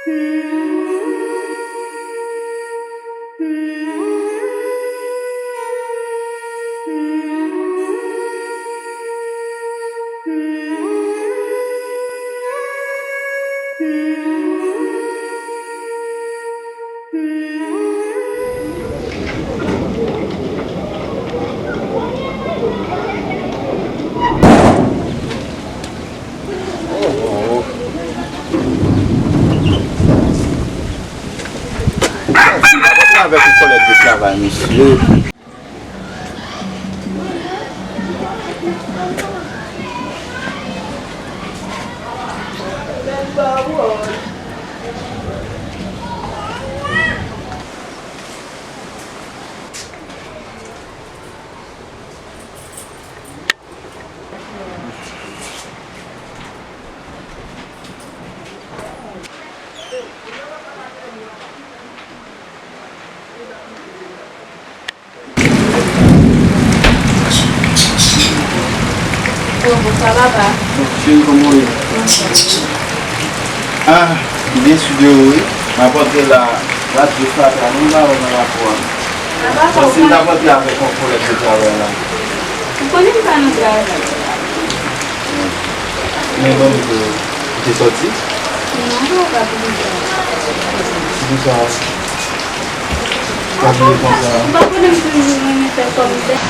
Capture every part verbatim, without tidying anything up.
Oh, oh. Sa se yon kòlèg de travay, mesye. Bonjou, kòman w ye? Ah, byen sou de ou, wi. M ap antre la, radyo frape a, nou pa wè nan lakou a. Bon, si m t ap antre avèk yon kòlèg de travay la. Ou konnen m pa nan travay. Men bon, ou te sòti? Non, m pa bliye. Poukisa? Ou abiye konsa? M pa konnen m toujou renmen fè kòm bèt.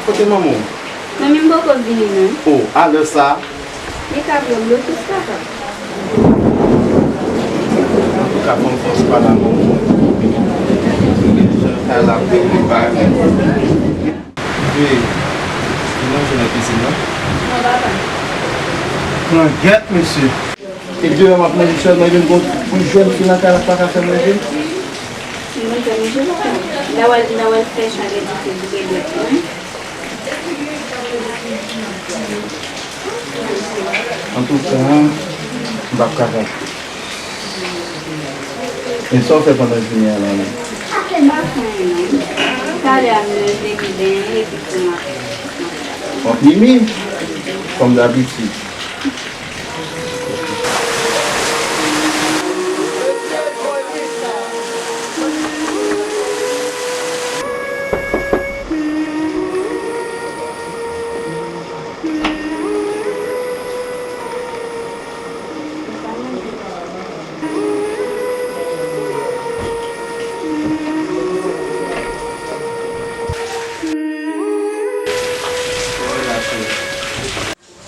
Kote manman w? Manmi m poko vini non. O, alè sa? Li ka pran blokis papa. Antouka, fò m fè yon ti pale ak manman w. Li gen deja nan kay la, ap dewoule bagay. Wi. Ki manje nan kizin nan? Non, papa. Pran gèt, mesye. E deyò m ap manje sèlman, epi m gon pou jèn fi nan kay la k pa ka fè manje? Mwen fè manje papa. N a wè, n a wè fè chalè dife boule bèt mwen. Antouka, m p ap ka konprann. Men sa w fè pandan jounen an la menm? M pa fè anyen non. Talè a m leve m benyen epi tou m ap, m ap. W ap mimi, kòm dabitid.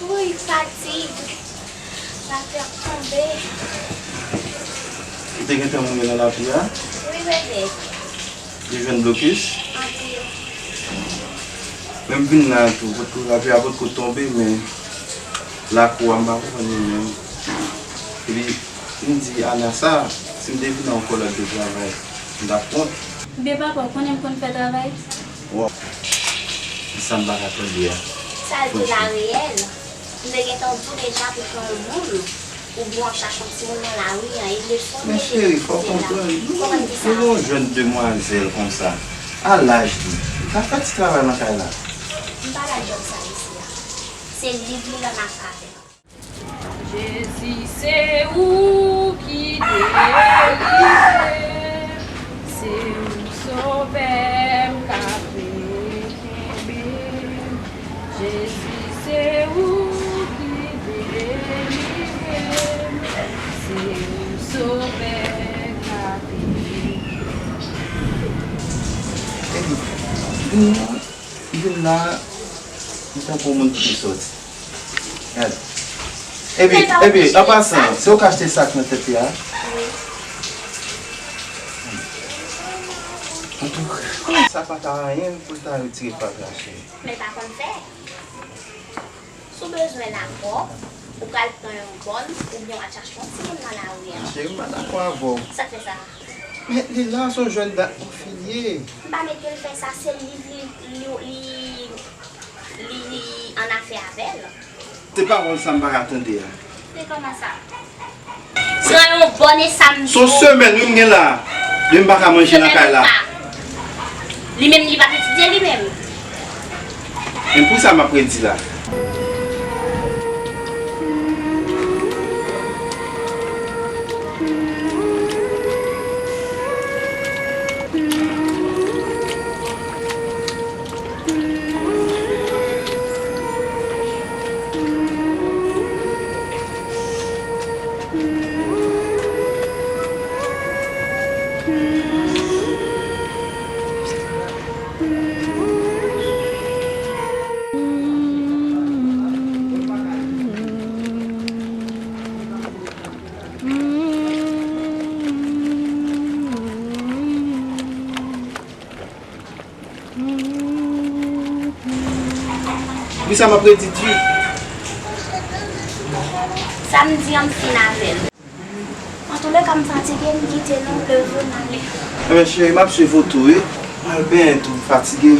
Wouy, fatig. Lapli ap tonbe. Ou te gentan mouye nan lapli a? Wi, bebe. Li jwenn blokis? Anpil. Men m vin la tou, potko lapli a potko tonbe, men lakou a m pa konprann li menm. Epi, m di Ana sa, si m te vin nan yon kòlèg de travay, m t ap kont. Bebe papa, ou konnen m konn fè travay? Wow. Sa m pa ka tande a. Sa l di la reyèl. M te gentan di w deja pou pran yon moun, oubyen w ap chache yon timoun nan lari an, e leson l te di la. Men cheri, fò w konprann. Nou, nou gen yon jèn demwazèl konsa, a laj li, li ka fè ti travay nan kay la. M pa bay djòb sa isi a. Se liv li lan afè avè l. Jezi, se ou ki delivre m, se ou Sovè m k ape kenbe m. Jezi, se ou ki delivre m, se ou Sovè k ape kenbe m. Epi, vin la, vin la, li tankou yon moun ki te sòti. Gade. Epi, epi, an pasan, se ou k achte sa k nan tèt li a? Wi. Antouka, sa pa ta anyen pou l ta retire fatra, cheri. Men l pa konn fè. Si w bezwen lapwòp, ou pral pran yon bòn, oubyen w al chache yon timoun nan lari a. Cheri, m pa dakò avè w. Sa k fè sa? Men li la, se yon jèn dat mwen fin ye. M pa mete l fè sa, se li, li, li, li, li an afè avè l. Se pawòl sa m pa ka tande a. Se kòman sa? Pran yon bòn e sa m di w. Se yon semèn wi m gen la. Li m pa ka manje nan kay la. Li menm li p ap etidye li menm. Men pou sa m ap redi la. Poukisa m ap redi di? Sa m di an, m fin avè l. Antouleka, m fatige, m kite nou, leve, n ale. Ebyen, cheri, m ap swiv ou tou, wi. M al benyen tou, m fatige.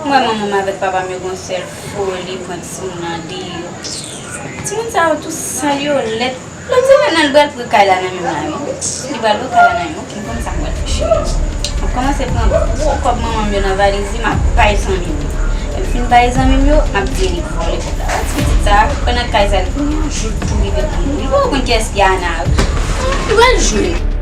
M wè manman m avèk papa m yo gon sèl foli pran timoun nan deyò. Timoun sa yo tou sal, yo lèd. Lòt semèn nan, li pral pran kay la nan men m la, wi. Li pral pran kay la nan men m, oke, m konn sa m pral fè, cheri. M ap kòmanse pran gwo kòb manman m yo nan valiz li, m ap bay zanmi m yo. Lè m fin bay zanmi m yo, m ap di Enik vòlè kòb la. Wè ti pitit sa, pran nan kay sa, li kounye a, jou pou rive pou nou. Li poko konn kiyès ki Ana. Li pral jwenn.